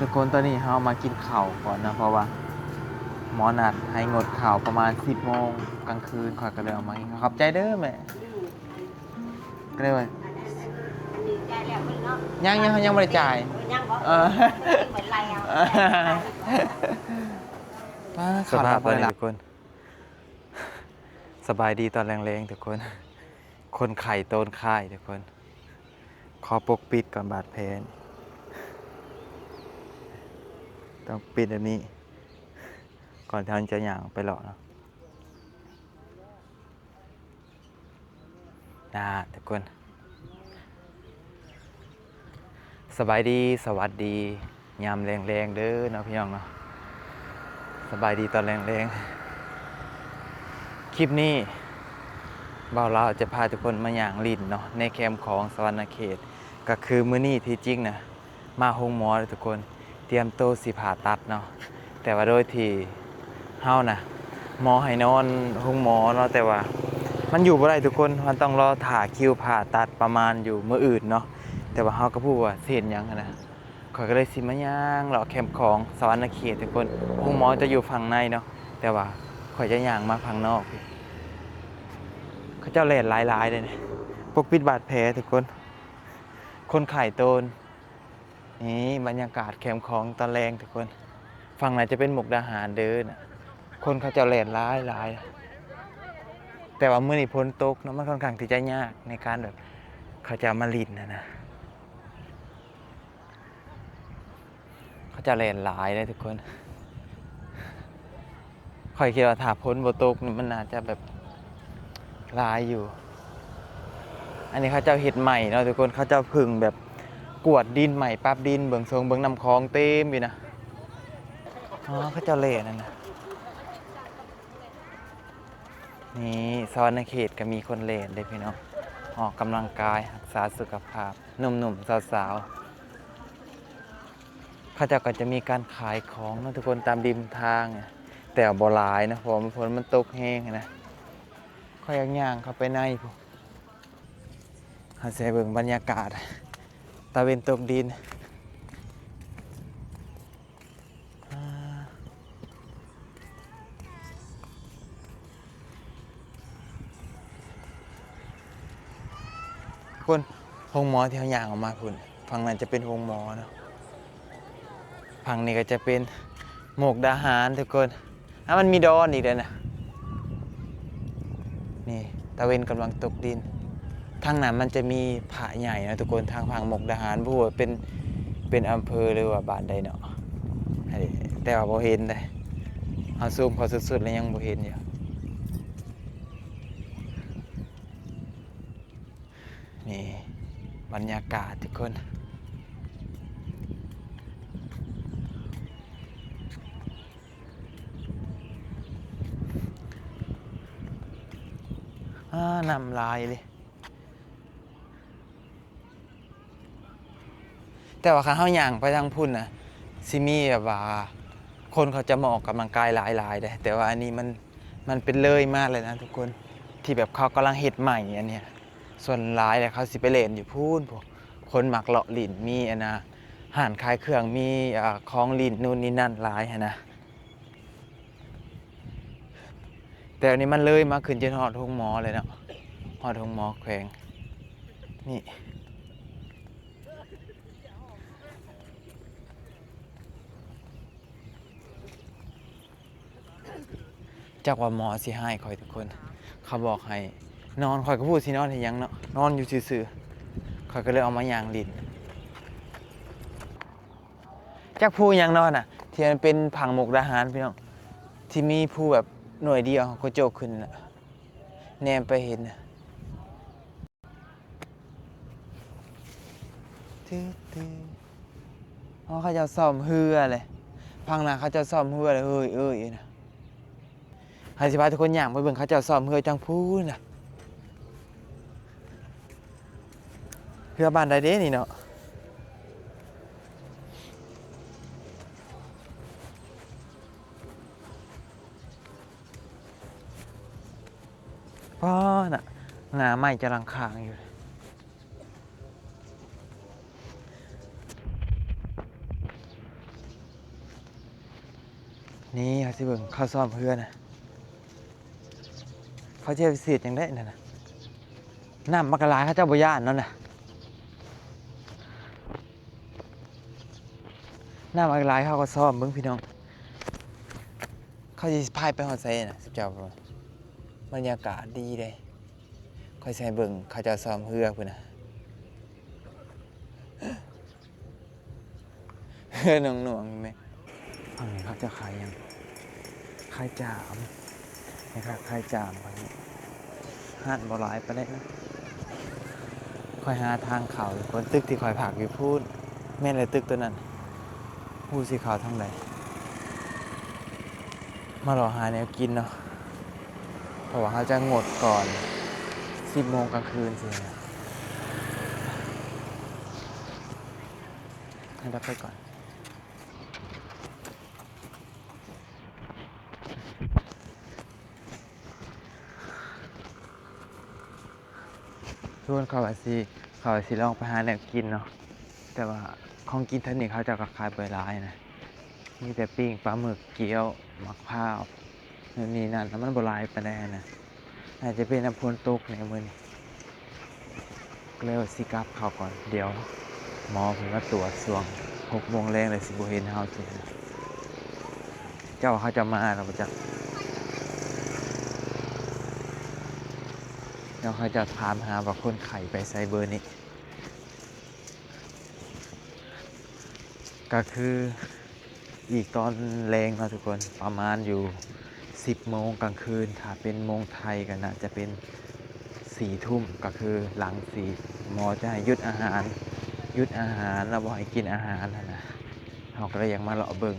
ທຸກຄົນ ຕອນນີ້ເຮົາມາກິນເຂົ້າກ່ອນເນາະ ເພາະວ່າໝໍນັດໃຫ້ງົດເຂົ້າປະມານສິບໂມງກາງຄືນ ຂ້ອຍກໍເລີຍເອົາມາກິນ. ຂອບໃຈເດີແມ່. ກໍເລີຍວ່າ ອັນນີ້ ອັນນີ້ຈ່າຍແລ້ວເບິ່ງເນາະ. ຍັງ ຍັງ ຍັງບໍ່ໄດ້ຈ່າຍ. ເອີ ຍັງບໍ່? ເອີ ເອີ ຍັງບໍ່ໄດ້ເອົາ. ປ້າ ສະພາບຕອນນີ້ທຸກຄົນ ສະບາຍດີຕອນແລງໆ ທຸກຄົນ. ຄົນໄຂ້ໂຕນຄ້າຍທຸກຄົນ ຂໍປົກປິດກ່ອນບາດແຜ ຕ້ອງປິດແບບນີ້ ກ່ອນທີ່ເຮົາຈະຍ່າງໄປເລາະເນາະ. ນາ ທຸກຄົນ ສະບາຍດີ ສະຫວັດດີ ຍາມແລງໆ ເດີເນາະ ພີ່ນ້ອງເນາະ. ສະບາຍດີຕອນແລງໆ. ຄລິບນີ້ບ່າວລາວຈະພາທຸກຄົນມາຍ່າງຫຼິ້ນເນາະ ໃນແຄມຂອງສະຫວັນນະເຂດ. ກໍຄືມື້ນີ້ທີ່ຈິງນະ ມາໂຮງໝໍເດີທຸກຄົນ ຕຽມໂຕຊິຜ່າຕັດເນາະ. ແຕ່ວ່າໂດຍທີ່ເຮົານະ ໝໍໃຫ້ນອນໂຮງໝໍເນາະ ແຕ່ວ່າມັນຢູ່ບໍ່ໄດ້ທຸກຄົນ ມັນຕ້ອງລໍຖ້າຄິວຜ່າຕັດປະມານຢູ່ມື້ອື່ນເນາະ. ແຕ່ວ່າເຮົາກໍບໍ່ຮູ້ວ່າຊິເຮັດຫຍັງຫັ້ນນະ ຂ້ອຍກໍເລີຍຊິມາຍ່າງເລາະແຄມຂອງສະຫວັນນະເຂດທຸກຄົນ. ໂຮງໝໍຈະຢູ່ຝັ່ງໃນເນາະ ແຕ່ວ່າຂ້ອຍຈະຍ່າງມາຝັ່ງນອກ. ເຂົາເຈົ້າແລ່ນຫຼາຍໆ ເດ້ ປົກປິດບາດແຜທຸກຄົນ ຄົນໄຂ້ໂຕນ. ນີ້ບັນຍາກາດແຄມຂອງຕອນແລງທຸກຄົນ. ຝັ່ງນັ້ນຈະເປັນມຸກດາຫານເດີນະ ຄົນເຂົາເຈົ້າແລ່ນຫຼາຍໆ. ແຕ່ວ່າມື້ນີ້ຝົນຕົກເນາະ ມັນຂ້ອນຂ້າງທີ່ຈະຍາກໃນການແບບເຂົາເຈົ້າມາຫຼິ້ນຫັ້ນນະ. ເຂົາເຈົ້າແລ່ນຫຼາຍເດ້ທຸກຄົນ. ຂ້ອຍຄິດວ່າຖ້າຝົນບໍ່ຕົກນີ້ມັນໜ້າຈະແບບຫຼາຍຢູ່. ອັນນີ້ເຂົາເຈົ້າເຮັດໃໝ່ເນາະທຸກຄົນ ເຂົາເຈົ້າເພິ່ງແບບກວດດິນໃໝ່ ປັບດິນ ເບິ່ງຊົງເບິ່ງນ້ຳຂອງເຕັມຢູ່ນະ. ອໍ ເຂົາເຈົ້າແລ່ນນັ້ນນະ. ນີ້ສະຫວັນນະເຂດກໍມີຄົນແລ່ນເດ້ພີ່ນ້ອງ ອອກກຳລັງກາຍ ຮັກສາສຸຂະພາບ ໜຸ່ມໆ ສາວໆ. ເຂົາເຈົ້າກໍຈະມີການຂາຍຂອງເນາະທຸກຄົນ ຕາມລິມທາງ ແຕ່ວ່າບໍ່ຫຼາຍເນາະ ເພາະວ່າຝົນມັນຕົກແຮງນະ. ຂ້ອຍຢາກຍ່າງເຂົ້າໄປໃນພຸ້ນ ເຮົາຊິໃຫ້ເບິ່ງບັນຍາກາດຕາເວັນຕົກດິນ. ອ່າ ຄົນ ໂຮງໝໍທີ່ເຮົາຍ່າງອອກມາພຸ້ນ ຝັ່ງນັ້ນຈະເປັນໂຮງໝໍເນາະ ຝັ່ງນີ້ກໍຈະເປັນມຸກດາຫານທຸກຄົນ. ອ່າ ມັນມີດອນອີກແລ້ວນະ. ນີ້ຕາເວັນກຳລັງຕົກດິນ. ທາງນັ້ນມັນຈະມີພະໃຫຍ່ເນາະທຸກຄົນ ທາງຝັ່ງມຸກດາຫານ ບໍ່ຮູ້ວ່າເປັນ ເປັນອຳເພີ ຫຼືວ່າບ້ານໃດເນາະ ແຕ່ວ່າບໍ່ເຫັນເດ້. ເຮົາຊູມເຂົ້າສຸດໆ ແລ້ວຍັງບໍ່ເຫັນຢູ່. ນີ້ບັນຍາກາດທຸກຄົນ. ອ່າ ນ້ຳຫຼາຍເລີຍ. ແຕ່ວ່າຄັນເຮົາຍ່າງໄປທາງພຸ້ນນະ ຊິມີແບບວ່າຄົນເຂົາຈະມາອອກກຳລັງກາຍຫຼາຍໆ ເດ້. ແຕ່ວ່າອັນນີ້ມັນ ມັນເປັນເລີຍມາແລ້ວນະທຸກຄົນ ທີ່ແບບເຂົາກຳລັງເຮັດໃໝ່ອັນເນີ້ຍ. ສ່ວນຫຼາຍແລ້ວເຂົາຊິໄປຫຼິ້ນຢູ່ພຸ້ນ ພວກຄົນມັກເລາະຫຼິ້ນ ມີອັນນ່າ ຮ້ານຂາຍເຄື່ອງ ມີ ອ່າ ຂອງຫຼິ້ນນູ່ນນີ້ນັ້ນຫຼາຍຫັ້ນນະ. ແຕ່ອັນນີ້ມັນເລີຍມາຂຶ້ນຈົນຮອດໂຮງໝໍເລີຍເນາະ ຮອດໂຮງໝໍແຂວງນີ້. ຈັກວ່າໝໍຊິຮ້າຍຂ້ອຍທຸກຄົນ ເຂົາບອກໃຫ້ນອນ ຂ້ອຍກໍບໍ່ຮູ້ຊິນອນເຮັດຫຍັງເນາະ ນອນຢູ່ຊື່ໆ ຂ້ອຍກໍເລີຍເອົາມາຍ່າງຫຼິ້ນ. ຈັກພູຫຍັງເນາະນະ ທີ່ມັນເປັນຜັງມຸກດາຫານພີ່ນ້ອງ ທີ່ມີພູແບບໜ່ວຍດຽວ ເຮົາກໍໂຈກຂຶ້ນນະ ແນມໄປເຫັນນະ. ຕຶດໆ ອໍ ເຂົາເຈົ້າສ້ອມເຮືອເລີຍ ພັງນາເຂົາເຈົ້າສ້ອມເຮືອເລີຍ ເອີຍໆ ນະ. ໃຫ້ຊິພາທຸກຄົນຍ່າງໄປເບິ່ງເຂົາເຈົ້າສ້ອມເຮືອຈັ່ງພູ້ນນະ. ເຮືອບ້ານໃດເດ້ນີ້ເນາະ? ປ້າ ນະ ງາໄມ້ຈະລັງຄາງຢູ່. ນີ້ເຮົາຊິເບິ່ງເຂົາຊ້ອມເຮືອນະ ເຂົາຈະເຮັດຈັ່ງໃດນັ້ນນະ ນ້ຳມັນກະຫຼາຍ ເຂົາເຈົ້າບໍ່ຢ້ານເນາະນະ ນ້ຳມັນກະຫຼາຍ ເຂົາກໍຊ້ອມເບິ່ງພີ່ນ້ອງ ເຂົາຊິພາຍໄປຮອດໃສນະ ເຈົ້າ ບັນຍາກາດດີເດ້ ຂ້ອຍຊິໃຫ້ເບິ່ງເຂົາເຈົ້າຊ້ອມເຮືອພຸ້ນນະ ເຮືອໜ່ວງໆ ແມ່ນ ຝັ່ງນີ້ເຂົາເຈົ້າຂາຍຫຍັງ? ຂາຍຈາມ ແມ່ຄ້າຂາຍຈາມ ຮ້ານບໍ່ຫຼາຍປານໃດນະ ຂ້ອຍຫາທາງເຂົ້າຢູ່ພຸ້ນ ຕຶກທີ່ຂ້ອຍພັກຢູ່ພຸ້ນ ແມ່ນແຫຼະ ຕຶກໂຕນັ້ນ ຮູ້ຊິເຂົ້າທາງໃດ ມາເລາະຫາແນວກິນເນາະ ເພາະວ່າເຮົາຈະງົດກ່ອນສິບໂມງກາງຄືນຊີ້ນະ ໃຫ້ດັບໄຟກ່ອນ. ທຸກຄົນ ຂ້ອຍວ່າຊິ ຂ້ອຍວ່າຊິລອງໄປຫາແນວກິນເນາະ ແຕ່ວ່າຂອງກິນແຖວນີ້ເຂົາເຈົ້າກໍຂາຍບໍ່ຫຼາຍນະ ມີແຕ່ປີ້ງປາໝຶກ ກ້ຽວ ໝາກພ້າວ ໂນ່ນນີ້ນັ້ນ ແລ້ວມັນບໍ່ຫຼາຍປານໃດຫັ້ນນະ. ອາດຈະເປັນນຳຝົນຕົກແດ່ມື້ນີ້ ກໍເລີຍວ່າຊິກັບເຂົ້າກ່ອນ ດຽວໝໍເພິ່ນມາກວດຊ່ວງຫົກໂມງແລງ ແລ້ວຊິບໍ່ເຫັນເຮົາຊີ້ນະ ເຈົ້າວ່າເຂົາເຈົ້າມາແລ້ວບໍ່ຈັກ ແລ້ວເຂົາເຈົ້າຖາມຫາວ່າຄົນໄຂ້ໄປໃສເບີນີ້ ກໍຄື ອີກຕອນແລງເນາະທຸກຄົນ ປະມານຢູ່ສິບໂມງກາງຄືນ ຖ້າເປັນໂມງໄທກໍໜ້າຈະເປັນສີ່ທຸ່ມ ກໍຄືຫຼັງສີ່ ໝໍຈະໃຫ້ຢຸດອາຫານ ຢຸດອາຫານ ແລ້ວບໍ່ໃຫ້ກິນອາຫານຫັ້ນນະ ເຮົາກໍເລີຍຢາກມາເລາະເບິ່ງ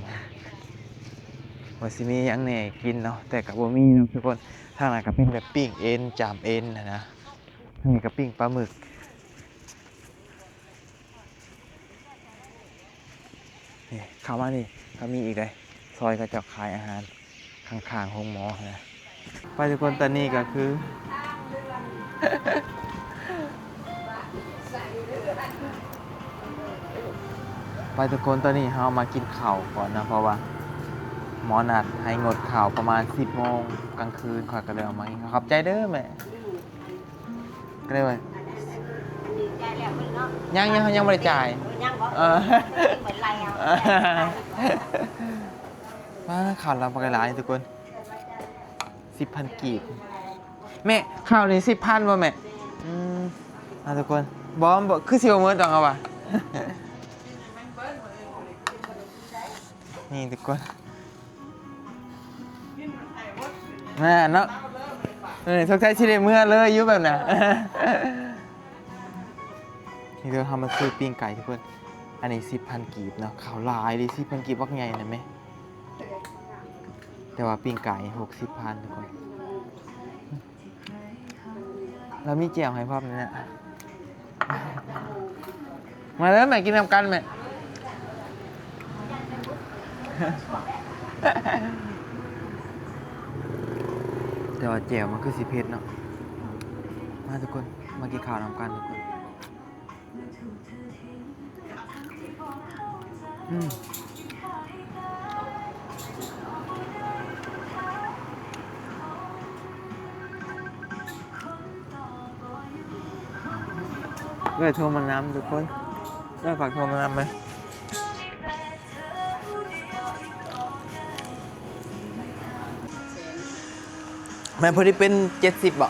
ວ່າຊິມີຫຍັງແດ່ກິນເນາະ ແຕ່ກໍບໍ່ມີເນາະທຸກຄົນ ທາງນັ້ນກໍເປັນແບບປີ້ງເອັນ ຈາມເອັນຫັ້ນນະ ທາງນີ້ກໍປີ້ງປາໝຶກ. ນີ້ ເຂົ້າມານີ້ ກໍມີອີກເດ້ ຊອຍເຂົາເຈົ້າຂາຍອາຫານຂ້າງໆໂຮງໝໍຫັ້ນນະ ໄປທຸກຄົນ ຕອນນີ້ກໍຄື ໄປທຸກຄົນ ຕອນນີ້ເຮົາມາກິນເຂົ້າກ່ອນນະ ເພາະວ່າໝໍນັດໃຫ້ງົດເຂົ້າປະມານສິບໂມງກາງຄືນ ຂ້ອຍກໍເລີຍເອົາມາກິນ ຂອບໃຈເດີແມ່. ກໍເລີຍວ່າ ອັນນີ້ຈ່າຍແລ້ວເພິ່ນເນາະ ຍັງ ຍັງ ຍັງບໍ່ໄດ້ຈ່າຍ ຍັງບໍ່ ເອີ ຍັງບໍ່ໄດ້ຈ່າຍ ປາ ເຂົ້າລາວບັກຫຼາຍທຸກຄົນ ສິບພັນກີບ ແມ່ ເຂົ້ານີ້ສິບພັນບໍ່ແມ່? ອືມ ອ່າ ທຸກຄົນ ບໍ່ ບໍ່ ຄືຊິບໍ່ໝົດດອກ ເຮົາວ່າ ນີ້ທຸກຄົນ ແມ່ນເນາະ ເອີ ສົງໄສຊິໄດ້ເມືອເລີຍຢູ່ແບບນັ້ນ ນີ້ເດີ ເຮົາມາຊື້ປີ້ງໄກ່ທຸກຄົນ ອັນນີ້ສິບພັນກີບເນາະ ເຂົ້າຫຼາຍເດ ສິບພັນກີບບັກໃຫຍ່ນັ້ນແມ ແຕ່ວ່າປີ້ງໄກ່ຫົກສິບພັນທຸກຄົນ. ລາວມີແຈ່ວໃຫ້ພ້ອມນີ້ນະ ມາເດີແມ່ ກິນນຳກັນແມ່ ແຕ່ວ່າແຈ່ວມັນຄືຊິເຜັດເນາະ ມາທຸກຄົນ ມາກິນເຂົ້ານຳກັນທຸກຄົນ. ອືມ ເອື້ອຍໂທມານຳທຸກຄົນ ເອື້ອຍຝາກໂທມານຳແມ. ແມ່ນພໍດີເປັນເຈັດສິບບໍ?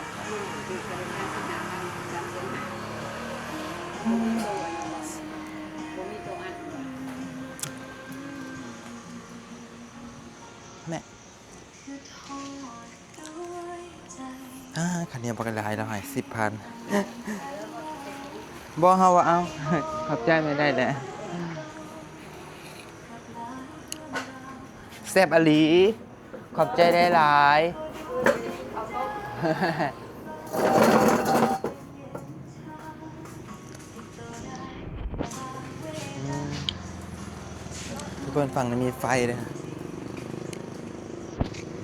ແມ່ ອາ ຂ້າວໜຽວບັກຫຼາຍ ລາວໃຫ້ສິບພັນ ບໍ່ ເຮົາວ່າເອົາ ຂອບໃຈແມ່ ໄດ້ແຫຼະ ແຊບອີ່ຫຼີ ຂອບໃຈຫຼາຍໆ. ອືມ ທຸກຄົນ ຝັ່ງນີ້ມີໄຟເດ້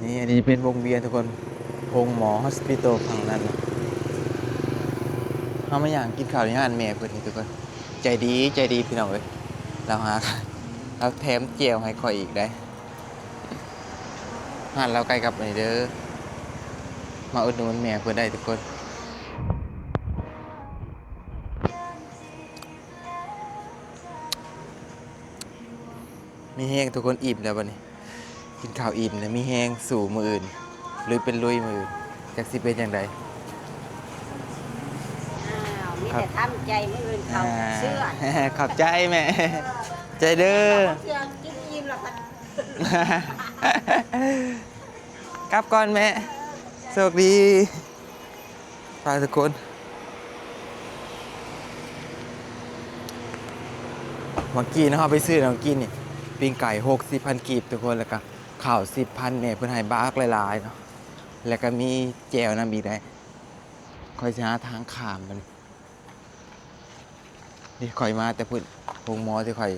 ນີ້ ອັນນີ້ເປັນວົງວຽນທຸກຄົນ ໂຮງໝໍ Hospital ຝັ່ງນັ້ນ ເຮົາມາຍ່າງກິນເຂົ້າຢູ່ຮ້ານແມ່ເພິ່ນນີ້ທຸກຄົນ ໃຈດີ ໃຈດີພີ່ນ້ອງເອີຍ ລາວຫາ ລາວແຖມແຈ່ວໃຫ້ຂ້ອຍອີກໄດ໋. ຮ້ານລາວໄກ່ກັບອັນນີ້ເດີ ມາອຸດໜູນແມ່ເພິ່ນໄດ້ທຸກຄົນ. ມີແຮງທຸກຄົນ ອີ່ມແລ້ວບັດນີ້ ກິນເຂົ້າອີ່ມແລ້ວ ມີແຮງສູ້ມື້ອື່ນ ລຸຍເປັນລຸຍມື້ອື່ນ ຈັກຊິເປັນຈັ່ງໃດ. ອ້າວ ມີແຕ່ທຳໃຈ ມື້ອື່ນເຂົ້າເຊື່ອ. ຂອບໃຈແມ່ ໃຈເດີ. ເຊື່ອກິນອີ່ມແລ້ວ ກັບກ່ອນແມ່ ໂຊກດີ. ໄປທຸກຄົນ ເມື່ອກີ້ເນາະ ເຮົາໄປຊື້ເນາະ ເມື່ອກີ້ນີ້ ປີ້ງໄກ່ຫົກສິບພັນກີບທຸກຄົນ ແລ້ວກະເຂົ້າສິບພັນ ແມ່ເພິ່ນໃຫ້ບັກຫຼາຍໆເນາະ ແລ້ວກະມີແຈ່ວນຳອີກໄດ໋. ຂ້ອຍຊິຫາທາງຂ້າມມັນ. ນີ້ຂ້ອຍມາແຕ່ພຸ້ນ ໂຮງໝໍທີ່ຂ້ອຍ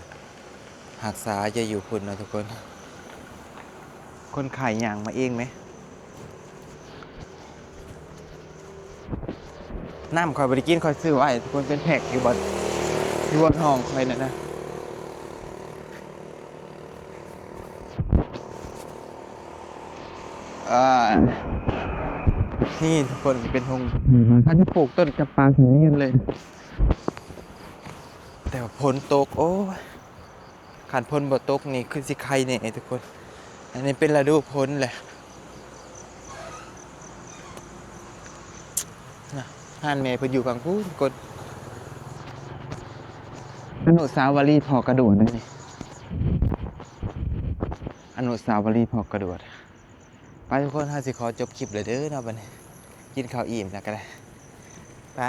ຮັກສາຈະຢູ່ພຸ້ນເນາະທຸກຄົນ. ຄົນຂາຍຍ່າງມາເອງແມ. ນ້ຳຂ້ອຍບໍ່ໄດ້ກິນ ຂ້ອຍຊື້ໄວ້ທຸກຄົນ ເປັນແພັກຢູ່ບ່ອນ ຢູ່ບ່ອນຫ້ອງຂ້ອຍນັ້ນນະ. ອ່າ ນີ້ທຸກຄົນ ເປັນໂຮງ ເຂົາຈະປູກຕົ້ນຈຳປາໃສ່ນຽນເລີຍ ແຕ່ວ່າຝົນຕົກ ໂອ້ຍ ຄັນຝົນບໍ່ຕົກນີ້ຄືຊິໄຄແດ່ທຸກຄົນ. ອັນນີ້ເປັນລະດູຝົນແຫຼະນະ. ຮ້ານແມ່ເພິ່ນຢູ່ຝັ່ງພຸ້ນທຸກຄົນ. ອະນຸສາວະລີພໍ່ກະດວດນີ້ ອະນຸສາວະລີພໍ່ກະດວດ. ໄປທຸກຄົນ ເຮົາຊິຂໍຈົບຄລິບແລ້ວເດີເນາະ ບັດນີ້ ກິນເຂົ້າອີ່ມແລ້ວກະໄດ້ ໄປ.